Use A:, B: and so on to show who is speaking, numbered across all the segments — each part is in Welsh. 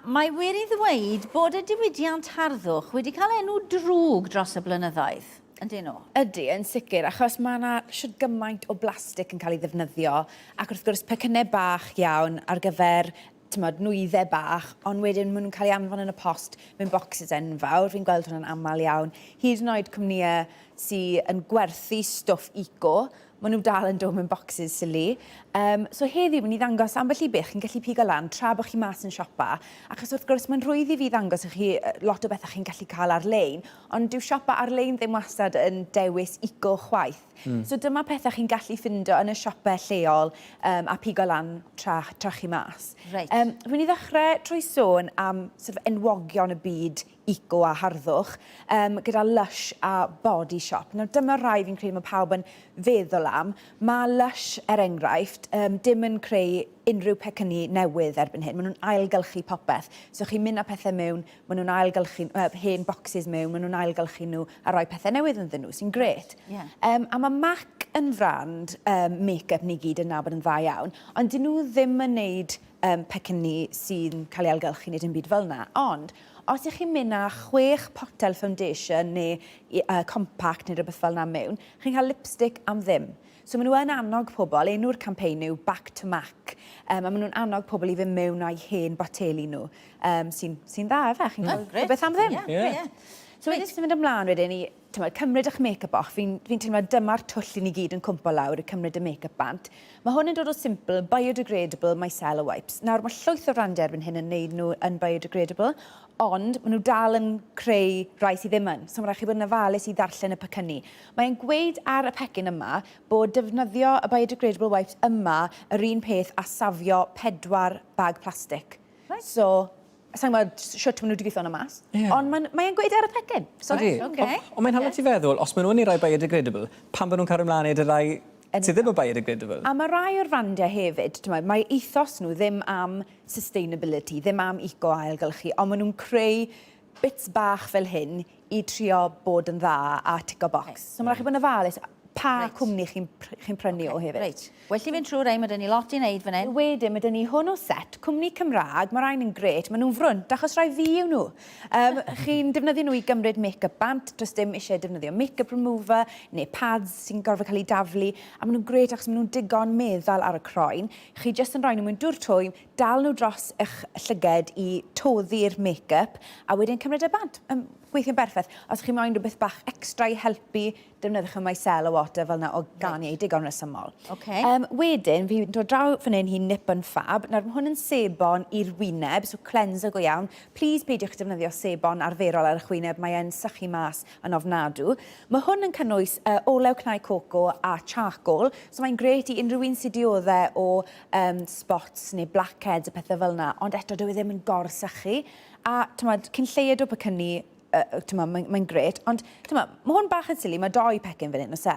A: mae wir i ddweud bod y diwydiant harddwch wedi cael enw drwg dros y blynyddoedd, yndyn nhw?
B: Ydy, yn sicr, achos mae yna shwt gymaint o blastig yn cael ei ddefnyddio, ac wrth gwrs pecynnau bach iawn ar gyfer timod, nwyddau bach, ond wedyn maen nhw'n cael ei anfon yn y post mewn bocsys enfawr. Fi'n gweld hwnna'n aml iawn. Hyd yn oed cwmnïau sy'n yn gwerthu stwff eco, maen nhw dal yn dod mewn bocsys silly. So heddiw, mynd i ddangos ambell i beth chi'n gallu pigo lan tra bod chi mas yn siopa, achos wrth gwrs mae'n rhwydd i fi ddangos i chi lot o bethau chi'n gallu cael ar-lein, ond dyw siopa ar-lein ddim wastad yn dewis eco chwaith. So dyma pethau chi'n gallu ffindo yn y siopau lleol a pigo lan tra, tra chi mas.
A: Reit.
B: Fi'n mynd i ddechrau trwy sôn am sort of enwogion y byd eco a harddwch, gyda Lush a Body Shop. Nawr dyma rai fi'n credu mae pawb yn feddwl am. Mae Lush, er enghraifft, dim yn creu unrhyw pecynnu newydd erbyn hyn. Maen nhw'n ailgylchu popeth. So chi'n mynd â pethau mewn, maen nhw'n ailgylchu, hen bocsys mewn, maen nhw'n ailgylchu nhw a rhoi pethau newydd ynddyn nhw, sy'n grêt.
A: Yeah.
B: A mae MAC yn frand make-up ni gyd yn nabod yn dda iawn, ond dyn nhw ddim yn neud pecynnu sy'n cael ei ailgylchu neu dim byd fel yna. Ond os ych chi'n mynd â 6 potel foundation neu compact neu rhywbeth fel yna mewn, chi'n cael lipstick am ddim. So maen nhw yn annog pobl, enw'r campaign yw Back to Mac, a maen nhw'n annog pobl i fynd mewn â'u hen boteli nhw, sy'n sy dda efe, chi'n cael rhywbeth am ddim.
A: Yeah, yeah.
B: So wedyn sy'n mynd ymlaen wedyn i t'mod, cymryd eich make-up off, fi'n fi teimlo dyma'r twll i ni gyd yn cwmpo lawr i cymryd y make-up bant. Mae hwn yn dod o Simple, biodegradable micellar wipes. Nawr mae llwyth o frandiau erbyn hyn yn neud nhw yn biodegradable, ond maen nhw dal yn creu rai sydd ddim yn. So mae rhaid chi bod yn ofalus i ddarllen y pecynnu. Mae'n gweud ar y pecyn yma bod defnyddio y biodegradable wipes yma yr un peth â safio 4 bag plastig.
A: Reit.
B: So, sa i'n gwybod shwt maen nhw wedi gweithio hwnna mas, ond mae'n mae e'n gweud ar y pecyn. So,
C: Ydy.
A: Ocê.
C: Ond mae'n hawdd ti feddwl, os maen nhw'n ei rai biodegradable, pam bod nhw'n cario mlaen neud y rai sydd ddim yn biodegradable?
B: A mae rai o'r frandiau hefyd, t'mod, mae ethos nhw ddim am sustainability, ddim am eco ailgylchu, ond maen nhw'n creu bits bach fel hyn i trio bod yn dda a tico bocs. So mae'n rhaid chi bod yn ofalus pa cwmni chi'n chi prynu o hefyd.
A: Reit. Well i fynd trwy rei, mae dyn ni lot i wneud fan hyn.
B: Wedyn, mae dyn ni hwn o set, cwmni Cymraeg, mae rhain yn grêt, maen nhw'n frwnt, achos rhai fi yw nhw. Chi'n defnyddio nhw i gymryd make-up bant, does dim eisiau defnyddio make-up remover neu pads sy'n gorfod cael eu daflu, a maen nhw'n grêt achos maen nhw'n digon meddal ar y croen. Chi jyst yn rhoi nhw mewn dŵr twym, dal nhw dros eich llyged i toddi'r make-up, a wedyn cymryd e bant. Gweithio'n berffaith. Os chi moyn rhywbeth bach extra i helpu, defnyddiwch y micellar water fel 'na o Garnier, digon resymol.
A: Okay.
B: Wedyn, fi'n dod draw fan hyn i Nip and Fab. Nawr, mae hwn yn sebon i'r wyneb, so cleanser go iawn. Please peidiwch defnyddio sebon arferol ar eich wyneb, mae e'n sychu mas yn ofnadw. Mae hwn yn cynnwys olew cnau coco a charcoal, so mae'n grêt i unrhyw un sy'n diodde o spots neu blackheads a pethau fel 'na, ond eto dyw e ddim yn gor-sychu. A t'mod, cyn lleied o pecynnu, t'mod, mae'n mae grêt, ond t'mod, mae hwn bach yn silly, mae doi pecyn fan hyn, oes e?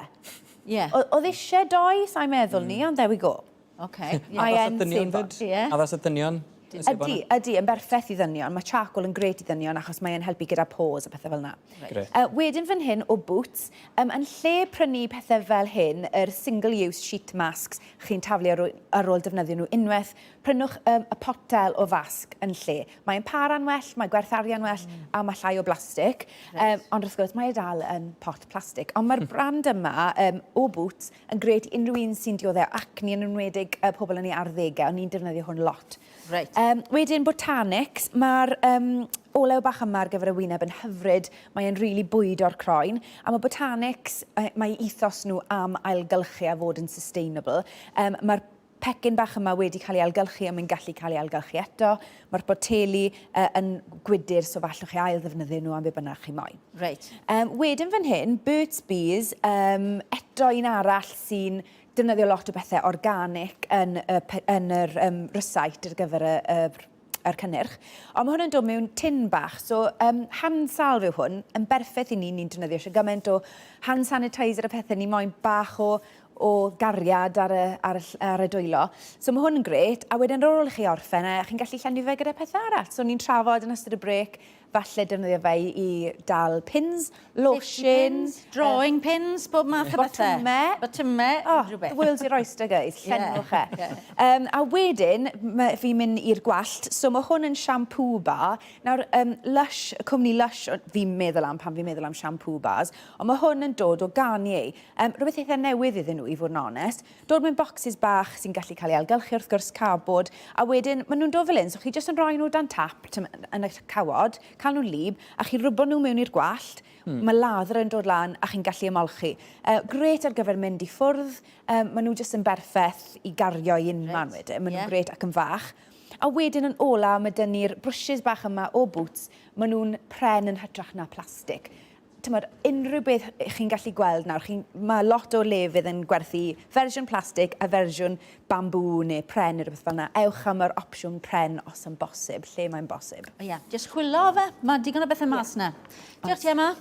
A: Ie.
B: Oedd eisiau doi, sa'n meddwl ni, ond there we go.
A: Oce.
B: Ie. Mae
C: e'n
B: sebon.
A: Ie.
C: Addas at ddynion?
B: Ydy, ydy, yn berffaith i ddynion. Mae charcoal yn grêt i ddynion achos mae e'n helpu gyda pores a pethau fel yna.
C: Grêt.
B: Wedyn fan hyn o Boots, yn lle prynu pethau fel hyn, yr single-use sheet masks chi'n taflu ar, ar ôl defnyddio nhw unwaith, prynwch y potel o fasg yn lle. Mae'n para'n well, mae gwerth arian well, a mae llai o blastig.
A: Reit.
B: Ond wrth gwrs, mae e dal yn pot plastig. Ond mae'r brand yma o Boots yn grêt i unrhyw un sy'n dioddef acne, yn enwedig pobl yn eu arddegau. O'n i'n defnyddio hwn lot.
A: Reit.
B: Wedyn Botanics, mae'r olew bach yma ar gyfer y wyneb yn hyfryd. Mae e'n rili bwydo'r croen. A mae Botanics, mae ethos nhw am ailgylchu a fod yn sustainable. Mae'r pecyn bach yma wedi cael ei ailgylchu a mae'n gallu cael ei ailgylchu eto. Mae'r boteli yn gwydr, so fallwch chi ail ddefnyddio nhw am be bynnag chi moyn.
A: Reit.
B: Wedyn fan hyn, Burt's Bees, eto un arall sy'n defnyddio lot o bethau organic yn y, yn yr rysáit ar gyfer y, y yr cynnyrch. Ond mae hwn yn dod mewn tin bach, so hand salve yw hwn, yn berffaith i ni, ni'n defnyddio eisiau gymaint o hand sanitizer a pethau, ni moyn bach o gariad ar y, ar y, ar y dwylo. So mae hwn yn grêt, a wedyn ar ôl i chi orffen e, chi'n gallu llenwi fe gyda pethau arall. So ni'n trafod yn ystod y brêc, Falle defnyddio fe i dal pins, lotion.
A: Pins, drawing pins, bob math o bethau.
B: Botymau.
A: Botymau,
B: oh,
A: unrhyw beth.
B: The world's your oyster, guys. Llenwch e.
A: Yeah.
B: A wedyn, fi'n mynd i'r gwallt. So mae hwn yn shampoo bar. Nawr, Lush, y cwmni Lush, fi'n meddwl am pan fi'n meddwl am shampoo bars, ond mae hwn yn dod o Garnier. Rhywbeth eitha newydd iddyn nhw, i fod yn onest. Dod mewn bocsys bach sy'n gallu cael ei ailgylchu wrth gwrs, cardboard, a wedyn maen nhw'n dod fel hyn, so chi jyst yn rhoi nhw dan tap yn y cawod, cael nhw'n lib, a chi rwbo nhw mewn i'r gwallt, mae lather yn dod lan a chi'n gallu ymolchi. Grêt ar gyfer mynd i ffwrdd, maen nhw jyst yn berffaith i gario i unman wedyn, maen nhw'n grêt ac yn fach. A wedyn yn ola, mae dyn ni'r brwsys bach yma o Boots, maen nhw'n pren yn hytrach na plastig. Timod, unrhyw beth chi'n gallu gweld nawr, mae lot o lefydd yn gwerthu fersiwn plastig a fersiwn bambŵ neu pren neu rhywbeth fel yna. Ewch am yr opsiwn pren os yn bosib, lle mae'n bosib.
A: Ie, yeah, jyst chwilo fe, mae digon o bethau mas yna. Diolch ti, Emma.